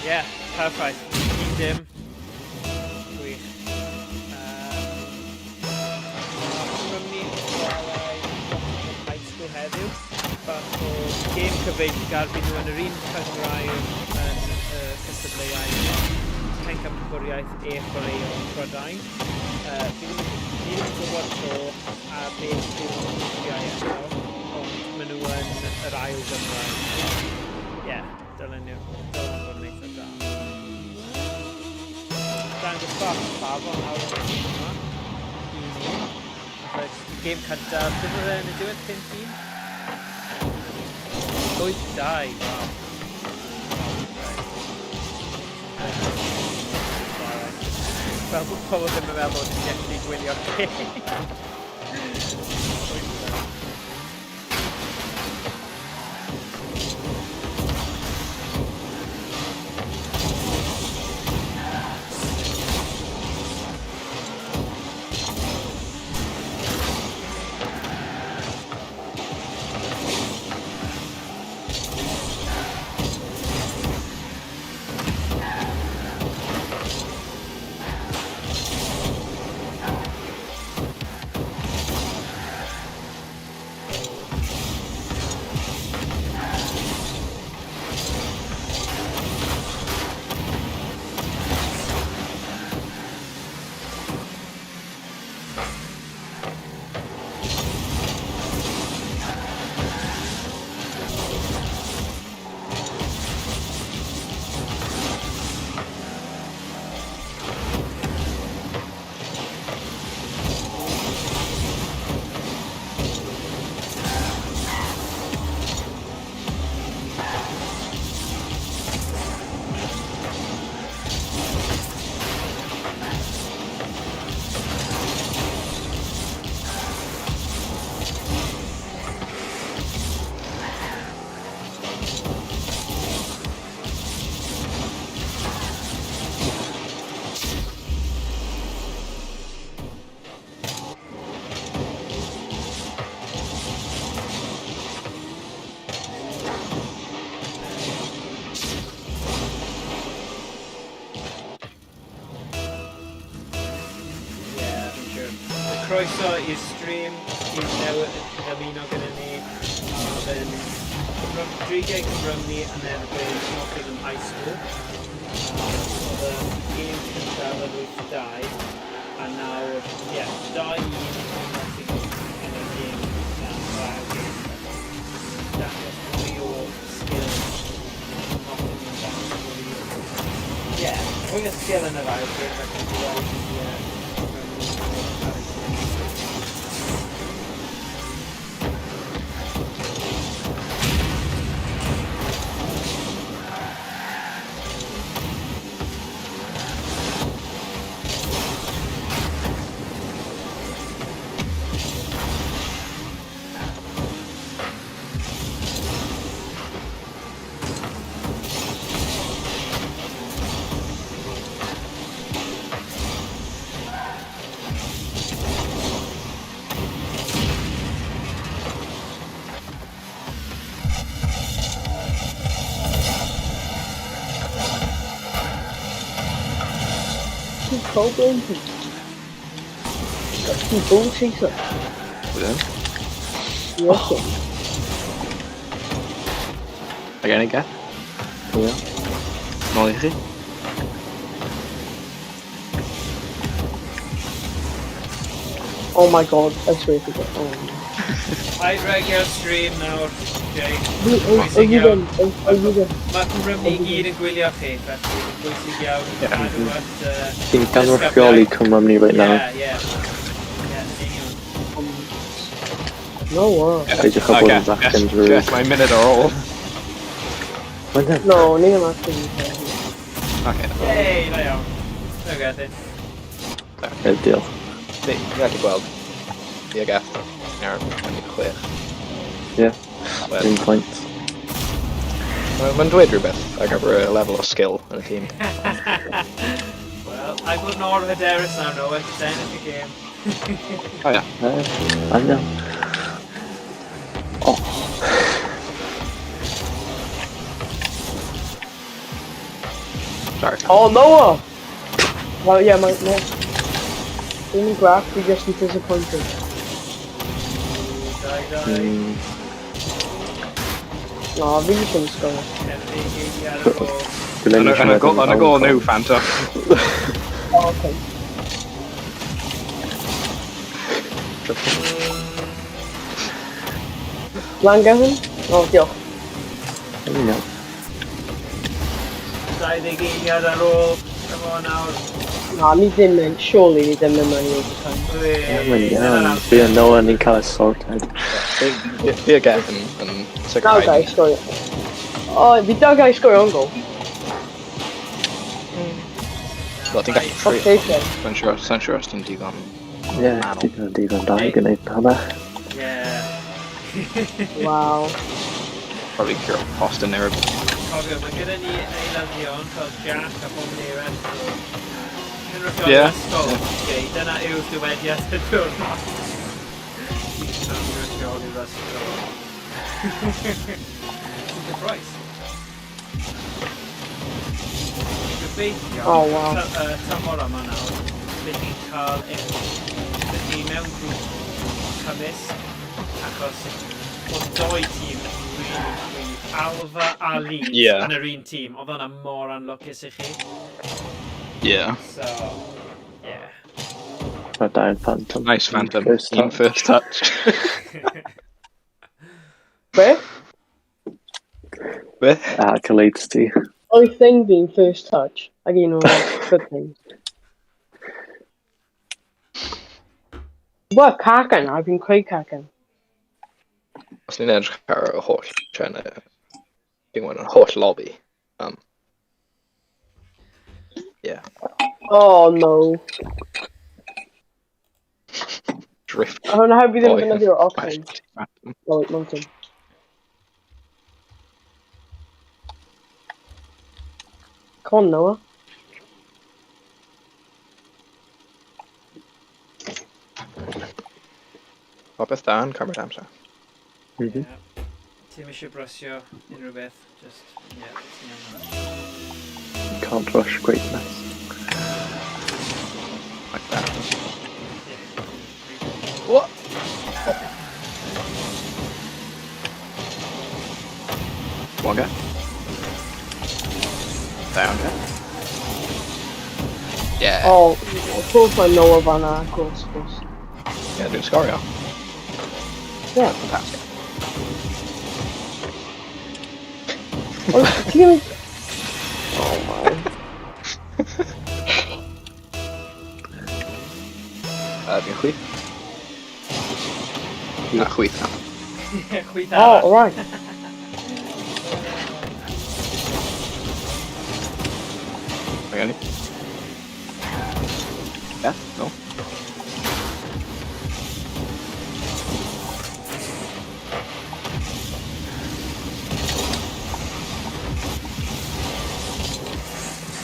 Ie, perffaith. Un dim. Gwych. Um, Rymni yn chwarae Nottingham High School heddiw. Bach o gêm cyfeillgar, bydd nhw yn yr un cynghrair yn y cystadleuaeth Pencampwriaeth e-chwaraeon Prydain. Uh, fi ddim, fi ddim yn gwybod to a beth yw'r grwpiau eto, ond maen nhw yn yr ail gynghrair. Ie, yeah, dylen nhw, dylen nhw fod yn eitha da. Dangos bach o safon nawr yn y gêm yma. 1-1. Nath y gêm cyntaf, beth oedd e yn y diwedd 5-1? 8-2, waw. Fel bod pobl ddim yn meddwl bod ni'n gallu gwylio'r gêm. Yeah, fi'n siŵr. Croeso i'r stream, i'n newydd ymuno gyda ni. A fe'n Dreigiau Cymrymni yn erbyn Nottingham High School. Oedd y gêm cyntaf yn 8-2, a nawr, ie, yeah, 2-1 i Nottingham yn y gêm yr ail gêm. Dangos mwy o sgil Nottingham yn dangos mwy o... Ie, yeah, mwy o sgil yn yr ail gêm, felly dwi'n rhaid i Cymrymni ar y gêm. Two Cobra engines. Got two bull chaser. Yeah. You reckon? Again, again. Yeah. Nôl i chi. Oh my god, I swear to god. Oh. Paid regio'r stream nawr, Jay. Are you done? Are you done? Mae Cymru i gyd yn gwylio chi, felly mae'n bwysig iawn i cadw at... Ti'n gynrychioli Cymru right now. Yeah, yeah. Yeah, yn union. No, wow. Peidiwch â bod yn fachgen drwg. Guess mae'n munud ar ôl. No, ni ddim actually. Okay. Yay, da iawn. Okay, I think. Okay, diolch. Ni, ni'n gallu gweld. Fi ag F. Nawr, mae'n chwech. Ie. Un pwynt. Mae'n dweud rhywbeth ar gyfer y lefel o skill yn y tîm. Wel, I bod yn or hyderus nawr, Noah, just ennill y gêm. O ia. I know. Oh. Sorry. Oh, Noah! Well, yeah, mae... mae... Dwi'n yn graff, dwi just yn disappointed. Dau, dau. Na, fi jyst yn sgorio. 50 eiliad ar ôl. Dwi'n Yn ennill y gol, yn y gol nhw, Phantom. Oh, okay. Lan, Gavin? Oh, diolch. Iawn. 20 eiliad ar ôl. Come on nawr. Na, ni ddim yn, surely ni ddim yn mewn i overtime. Mae'n iawn. Fi a Noah ni'n cael y sorted. Fi a Gavin yn Dal sicrhau. gai sgorio. O, fi dal gai sgorio on goal. Wel, ti'n gallu Fuck trio. sake. Sa'n siŵr, sa'n siŵr os ti'n digon. Ie, digon digon da i gwneud hwnna. Yeah. Wow. Probably curo post yn neu rhywbeth. Cofio, mae gyda ni eilyddion fel Jack a pobl eraill. So, cynrychiol ysgol. Okay, dyna yw dywediad y diwrnod. Cynrychiol i'r ysgol. Surprise. Gobeithio, Oh, wow. tymor yma nawr, bydd ni'n cael eich... Bydd ni mewn grŵp cymysg, achos oedd doi tîm really, really Alfa a Leeds yn yr un tîm. Oedd hwnna mor anlwcus i chi. So, yeah. Mae dau'n Phantom. Nice, Phantom. First Un touch. first touch. Be? Be? Accolades ti. Oedd thing fi'n first touch. Ac un o'r good things. Wel, cacan, a fi'n creu cacan. Os ni'n edrych ar y holl tren, dim ond yn holl lobby. Yeah. Oh, no. Drift. A hwnna heb fi ddim Oi. defnyddio'r Octane. Oh, wait, Mountain. Come on, Noah. Popeth da yn cymryd amser. Yeah. Ti'n eisiau brysio unrhyw beth, just, yeah, ti'n iawn. Can't rush greatness. Like that. Yeah. What? One guy. Down guy. Yeah. Oh, of course mae Noah fan'na, of course, of course. Yeah, dwi'n sgorio. Yeah. Fantastic. Oh, ti ddim... Oh my. Fi'n chwith. Na, chwith. Chwith Oh, arall. alright. Mae gen i. Yeah, no.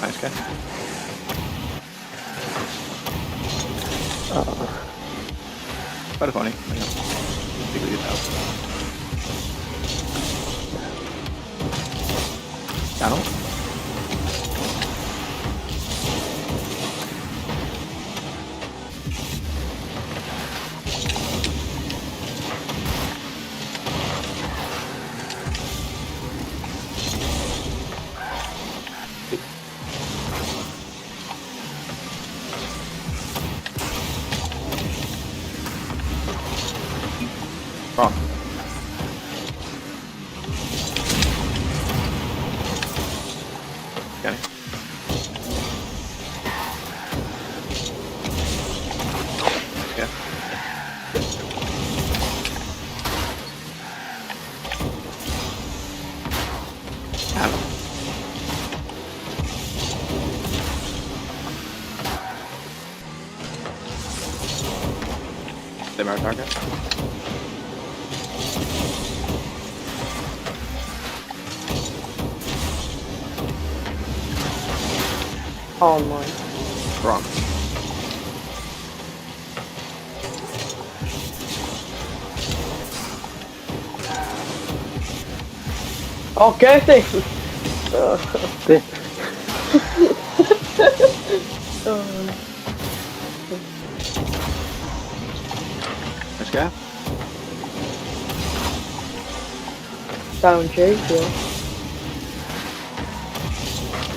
Nice guy. Quite funny. Hang on. Digwydd nawr. Ganol. Wrong. Okay. Yeah. Ow. Ddim ar target. Oh my. Wrong. Oh, Gertie! Be? Let's go. Down, Jay, diolch.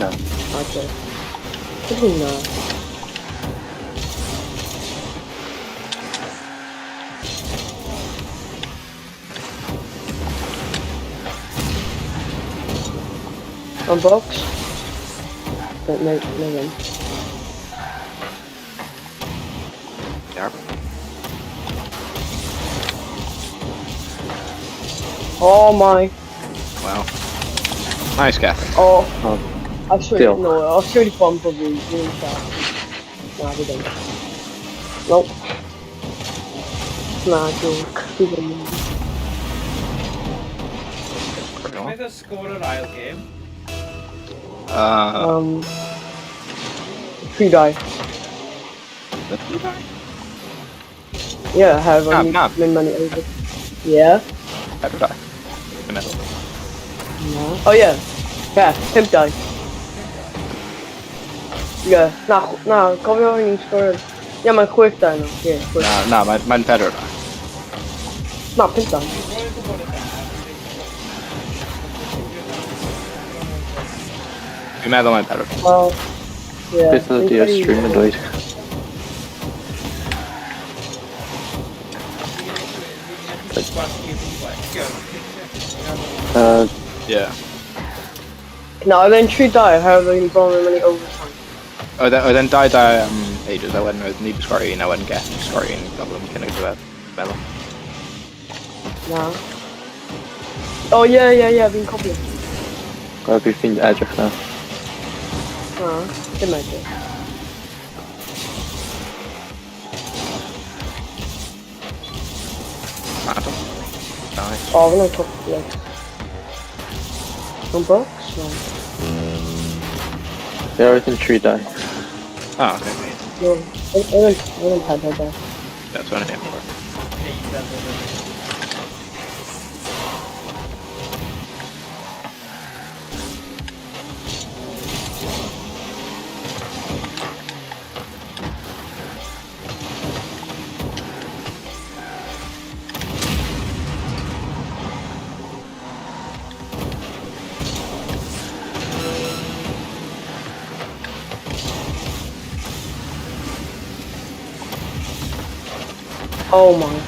Na. Okay. Beth hwnna? On box? No, no, no ddim. Yeah. Oh my. Wow. Nice, Gath. Oh. Oh, I swear, Diolch. no, I swear to bump of fi, fi'n siarad. Na, fi ddim. Nope. Na, joke. Fi ddim. Beth oedd sgôr yr ail gêm? 3-2. The 3-2? Yeah, have Na, o'n na. mynd mewn i over. Yeah. 4-2. Dwi'n meddwl. Na. Oh yeah. Yeah, 5-2. Yeah, na, na, cofio o'n i'n sgorio. Ie, mae'n 6-2 nawr. Ie, 6. Na, na, mae'n mae 4-2. Na, 5-2. Roedd yn gwybod y dda. Dwi'n meddwl mae'n 4-2. Wel, ie. Beth oedd Fi'n ydy'r credu- stream yn dweud? Gwasgu rhywbeth. Yeah. Na, oedd e'n 3-2 oherwydd o'n i'n bron yn mynd i overtime. Oedd e'n 2-2 am ages, a wedyn oedd ni wedi sgorio un, a wedyn Geth wedi sgorio un gyflym cyn y diwedd. Meddwl. Na. O, ie, ie, ie, fi'n cofio. Wel, fi fi'n edrych na. Na, dim edrych. Adam. Nice. O, fi'n top legs. Mewn box? No. Ie, oedd yn 3-2. Oh, okay. No. Oedd yn 4-2. That's what I'm aiming for. Neud fel oedd yn. Oh my.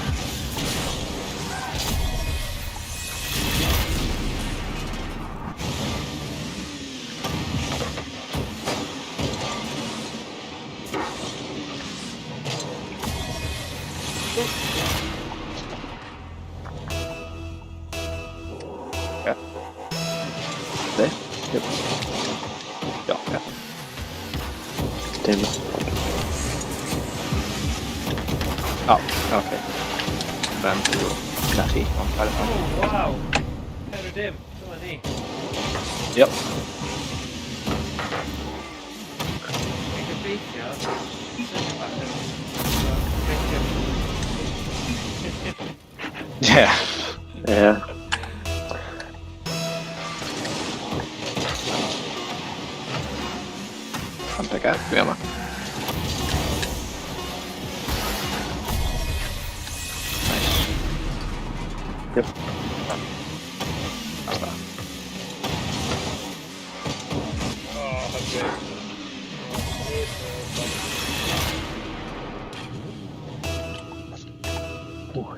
Yeah. There? Yep. Yeah. Dim. Oh, okay. Nutty on telephone. Oh, waw. 4-0. Dyma ni. Yep. Fi'n gobeithio. Swnio bach yn... Gobeithio. Yeah. Ie. Am pick up, dwi yma. Nice. Yep. That's that. Oh, hyfryd. Neb nôl.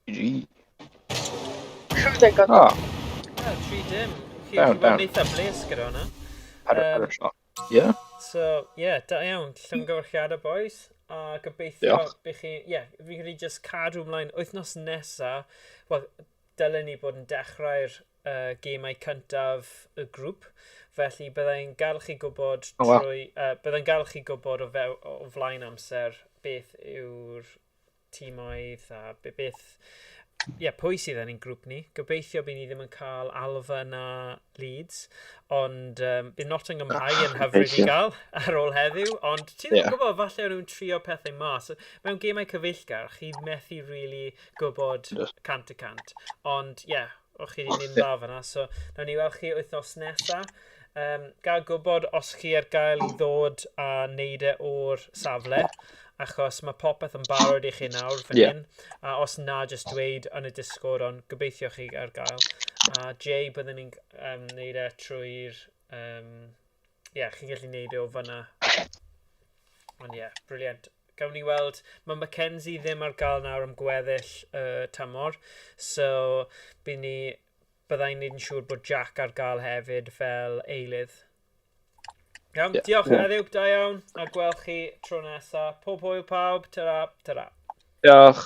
GG. Rhywbeth got Oh, Yeah, 3-0. Chi Down, chi bod down. yn eitha bles gyda hwnna. Pedwar shot. Yeah. So, ie, yeah, da iawn. Llongyfarchiadau, boys. A gobeithio Diolch. bych chi... Ie, yeah, fi'n credu just cadw ymlaen wythnos nesa. Wel, dylen ni bod yn dechrau'r gemau cyntaf y grŵp. Felly byddai'n gael chi gwybod Oh, wow. trwy... Byddai'n gael chi gwybod o flaen amser beth yw'r timoedd a beth Yeah, pwy sydd yn ein grŵp ni. Gobeithio bydd ni ddim yn cael Alfa na Leeds, ond bydd Nottingham High yn hyfryd i Gobeithio. gael ar ôl heddiw, ond ti ddim yn gwybod, falle o'n nhw'n trio pethau mas. Mewn gemau cyfeillgar, chi methu really gwybod 100%. Ond ie, yeah, o'ch chi wedi mynd dda fyna, so nawn ni weld chi wythnos nesa. Gael gwybod os chi ar gael i ddod a neud e o'r safle, achos mae popeth yn barod i chi nawr fan hyn. A os na, just dweud yn y Discord, ond gobeithio chi ar gael. A Jay, byddwn ni'n neud e trwy'r... Yeah, chi'n gallu neud e o fyna. Ond ie, yeah, brilliant. Gawn ni weld, mae Mackenzie ddim ar gael nawr am gweddill y tymor, so byddai'n neud yn siŵr bod Jack ar gael hefyd fel eilydd. Iawn, diolch heddiw, da iawn, a gweld chi tro nesa. Pob hwyl pawb, ta-ra, ta-ra. Diolch.